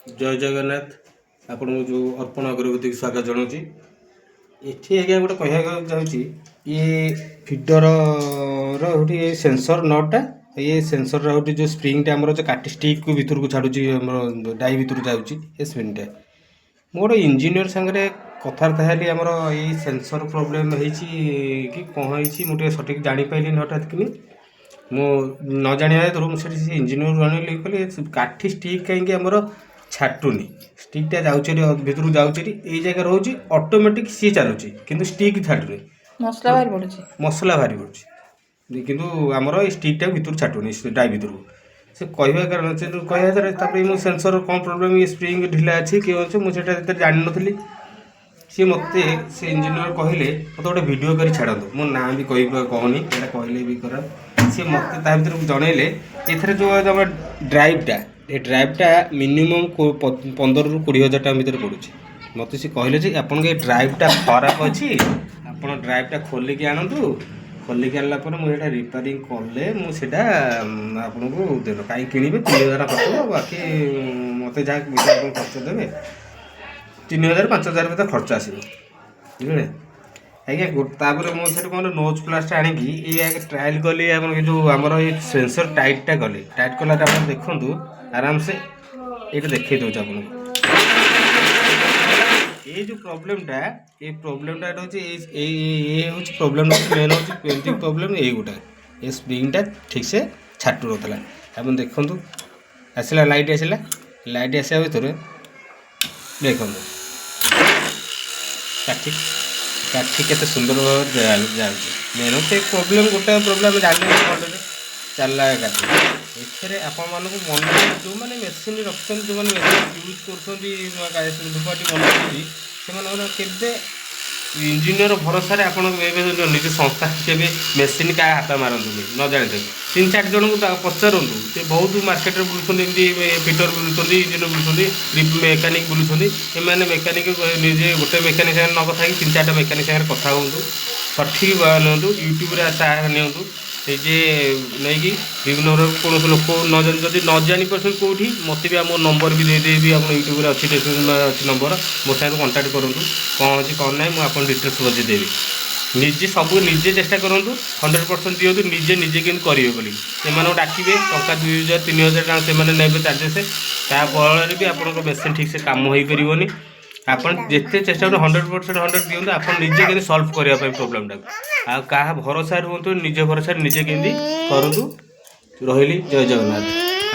ଜୟ ଜଗନ୍ନାଥ। ଆପଣଙ୍କୁ ଯେଉଁ ଅର୍ପଣ ଅଗରବତୀକୁ ସ୍ୱାଗତ ଜଣାଉଛି। ଏଠି ଆଜ୍ଞା ଗୋଟେ କହିବାକୁ ଯାଉଛି, ଇଏ ଫିଡରର ଗୋଟେ ସେନ୍ସର ନଟ୍ଟା। ଇଏ ସେନ୍ସରର ଗୋଟେ ଯେଉଁ ସ୍ପ୍ରିଙ୍ଗଟା ଆମର ଯେଉଁ କାଠି ଷ୍ଟିକ୍କୁ ଭିତରକୁ ଛାଡ଼ୁଛି, ଆମର ଡାଇ ଭିତରକୁ ଯାଉଛି ଏ ସ୍ପ୍ରିଙ୍ଗଟା। ମୁଁ ଗୋଟେ ଇଞ୍ଜିନିୟର ସାଙ୍ଗରେ କଥାବାର୍ତ୍ତା ହେଲି। ଆମର ଏଇ ସେନ୍ସର ପ୍ରୋବ୍ଲେମ୍ ହେଇଛି କି କ'ଣ ହେଇଛି, ମୁଁ ଟିକେ ସଠିକ୍ ଜାଣିପାରିଲିନି। ହଠାତ୍ କିନି ମୁଁ ନ ଜାଣିବା ହେତୁରୁ ମୁଁ ସେଠି ସେ ଇଞ୍ଜିନିୟର ଜଣେଇଲି। କହିଲି, କାଠି ଷ୍ଟିକ୍ କାହିଁକି ଆମର ଛାଟୁନି? ଷ୍ଟିକ୍ଟା ଯାଉଛି ଭିତରକୁ ଯାଉଛି, ଏଇ ଜାଗାରେ ରହୁଛି, ଅଟୋମେଟିକ୍ ସିଏ ଚାଲୁଛି, କିନ୍ତୁ ଷ୍ଟିକ୍ ଛାଟୁନି। ମସଲା ବାହାରି ପଡୁଛି। ମସଲା ବାହାରି ପଡ଼ୁଛି, କିନ୍ତୁ ଆମର ଏଇ ଷ୍ଟିକ୍ଟା ଭିତରୁ ଛାଟୁନି ସେ ଡାଇ ଭିତରକୁ। ସେ କହିବା କାରଣ ସେ ଯୋଉ କହିବା ଦ୍ୱାରା ତାପରେ ମୁଁ ସେନ୍ସର କ'ଣ ପ୍ରୋବ୍ଲେମ୍, ଇଏ ସ୍ପ୍ରିଙ୍ଗ ଢିଲା ଅଛି କି ଅଛି, ମୁଁ ସେଇଟା ଏତେ ଜାଣିନଥିଲି। ସିଏ ମୋତେ ସେ ଇଞ୍ଜିନିୟର କହିଲେ, ମୋତେ ଗୋଟେ ଭିଡ଼ିଓ କରି ଛାଡ଼ନ୍ତୁ। ମୋ ନାଁ ବି କହିବା କହୁନି, ଏଇଟା କହିଲେ ବି କର। ସିଏ ମୋତେ ତା ଭିତରକୁ ଜଣେଇଲେ, ଏଥିରେ ଯେଉଁ ଆମର ଡ୍ରାଇଭ୍ଟା, ଏ ଡ୍ରାଇଭ୍ଟା ମିନିମମ୍ 15ରୁ 20 ହଜାର ଟଙ୍କା ଭିତରେ ପଡ଼ୁଛି। ମୋତେ ସେ କହିଲେ ଯେ ଆପଣଙ୍କ ଏ ଡ୍ରାଇଭ୍ଟା ଖରାପ ଅଛି, ଆପଣ ଡ୍ରାଇଭ୍ଟା ଖୋଲିକି ଆଣନ୍ତୁ। ଖୋଲିକି ଆଣିଲା ପରେ ମୁଁ ସେଇଟା ରିପେୟାରିଂ କଲେ ମୁଁ ସେଇଟା ଆପଣଙ୍କୁ ଦେବେ। କାହିଁ କିଣିବେ? 3000 ଖର୍ଚ୍ଚ ହେବ। ବାକି ମୋତେ ଯାହା ପଇସା ଆପଣ ଖର୍ଚ୍ଚ ଦେବେ, 3000 5000 ଭିତରେ ଖର୍ଚ୍ଚ ଆସିବ, ବୁଝିଲେ ଆଜ୍ଞା। ତାପରେ ମୁଁ ସେଠି କ'ଣ ନୋଜ୍ ପ୍ଲାସ୍ଟା ଆଣିକି ଏଇ ଆଗେ ଟ୍ରାଏଲ୍ କଲି। ଆପଣ ଯେଉଁ ଆମର ଏଇ ସେନ୍ସର ଟାଇଟ୍ଟା କଲି। ଟାଇଟ୍ କଲାଟା ଆପଣ ଦେଖନ୍ତୁ ଆରାମସେ, ଏଇଟା ଦେଖେଇ ଦେଉଛି ଆପଣଙ୍କୁ। ଏଇ ଯେଉଁ ପ୍ରୋବ୍ଲେମଟା, ଏଇ ପ୍ରୋବ୍ଲେମଟା ଏଇଟା ହେଉଛି ଏଇ ଏଇ ଏଇ ହେଉଛି ପ୍ରୋବ୍ଲେମଟା। ମେନ୍ ହେଉଛି ପେଣ୍ଟିଂ ପ୍ରୋବ୍ଲେମ୍ ଏଇ ଗୋଟା। ଏ ସ୍ପ୍ରିଙ୍ଗଟା ଠିକ୍ସେ ଛାଟୁ ନଥିଲା। ଆପଣ ଦେଖନ୍ତୁ, ଆସିଲା ଲାଇଟ୍, ଆସିଲା ଲାଇଟ୍। ଆସିବା ଭିତରେ ଦେଖନ୍ତୁ, କାଠି କାଠି କେତେ ସୁନ୍ଦର ଭାବରେ ଯାଉଛି। ମେନ୍ ହେଉଛି ପ୍ରୋବ୍ଲେମ୍, ଗୋଟେ ପ୍ରୋବ୍ଲେମ୍ ଆମେ ଜାଣିଲେ ଭଲରେ ଚାଲିଲା କାଠି। ଏଥିରେ ଆପଣମାନଙ୍କୁ ମନେ, ଯେଉଁମାନେ ମେସିନ୍ ରଖିଛନ୍ତି, ଯେଉଁମାନେ ମେସିନ୍ ୟୁଜ୍ କରୁଛନ୍ତି, ଧୂପକାଠି ବନାଉଛନ୍ତି, ସେମାନଙ୍କର କେବେ ଇଞ୍ଜିନିୟର ଭରସାରେ ଆପଣ ଏବେ ନିଜ ସଂସ୍ଥା କେବେ ମେସିନ୍ କାହା ହାତ ମାରନ୍ତୁନି ନ ଜାଣିଥାନ୍ତି। ତିନି ଚାରି ଜଣଙ୍କୁ ପଚାରନ୍ତୁ। ସେ ବହୁତ ମାର୍କେଟରେ ବୁଲୁଛନ୍ତି, ଏମିତି ଫିଟର ବୁଲୁଛନ୍ତି, ଇଞ୍ଜିନିୟର ବୁଲୁଛନ୍ତି, ମେକାନିକ୍ ବୁଲୁଛନ୍ତି। ଏମାନେ ମେକାନିକ୍ ନିଜେ ଗୋଟେ ମେକାନିକ୍ ସାଙ୍ଗରେ ନ କଥା ହେଇକି ତିନି ଚାରିଟା ମେକାନିକ୍ ସାଙ୍ଗରେ କଥା ହୁଅନ୍ତୁ, ସଠିକ୍ ନିଅନ୍ତୁ, ୟୁଟ୍ୟୁବରେ ସାହାରା ନିଅନ୍ତୁ। ନିଜେ ନେଇକି ବିଭିନ୍ନ ପ୍ରକାର କୌଣସି ଲୋକ ନ ଜାଣି, ଯଦି ନ ଜାଣିପାରୁଛନ୍ତି କେଉଁଠି, ମୋତେ ବି ଆମ ନମ୍ବର ବି ଦେଇଦେବି। ଆପଣ ୟୁଟ୍ୟୁବରେ ଅଛି, ଡେସ୍କ୍ରିପସନ୍ରେ ଅଛି ନମ୍ବର। ମୋ ସାଙ୍ଗରେ କଣ୍ଟାକ୍ଟ କରନ୍ତୁ, କ'ଣ ଅଛି କ'ଣ ନାହିଁ, ମୁଁ ଆପଣ ଡିଟେଲ୍ସ ବୁଝେଇଦେବି। ନିଜେ ସବୁ ନିଜେ ଚେଷ୍ଟା କରନ୍ତୁ, 100% ଦିଅନ୍ତୁ, ନିଜେ ନିଜେ କେମିତି କରିବେ ବୋଲି। ସେମାନଙ୍କୁ ଡାକିବେ, ଟଙ୍କା 2000 3000 ଟଙ୍କା ସେମାନେ ନେବେ ଚାର୍ଜେସ୍। ତା ବଳରେ ବି ଆପଣଙ୍କ ମେସିନ୍ ଠିକ୍ସେ କାମ ହେଇପାରିବନି। ଆପଣ ଯେତେ ଚେଷ୍ଟା କରନ୍ତୁ, 100% 100 ଦିଅନ୍ତୁ, ଆପଣ ନିଜେ କେମିତି ସଲ୍ଭ କରିବା ପାଇଁ ପ୍ରୋବ୍ଲେମଟାକୁ। ଆଉ କାହା ଭରସା ରୁହନ୍ତୁ, ନିଜ ଭରସାରେ ନିଜେ କେମିତି କରନ୍ତୁ। ରହିଲି, ଜୟ ଜଗନ୍ନାଥ।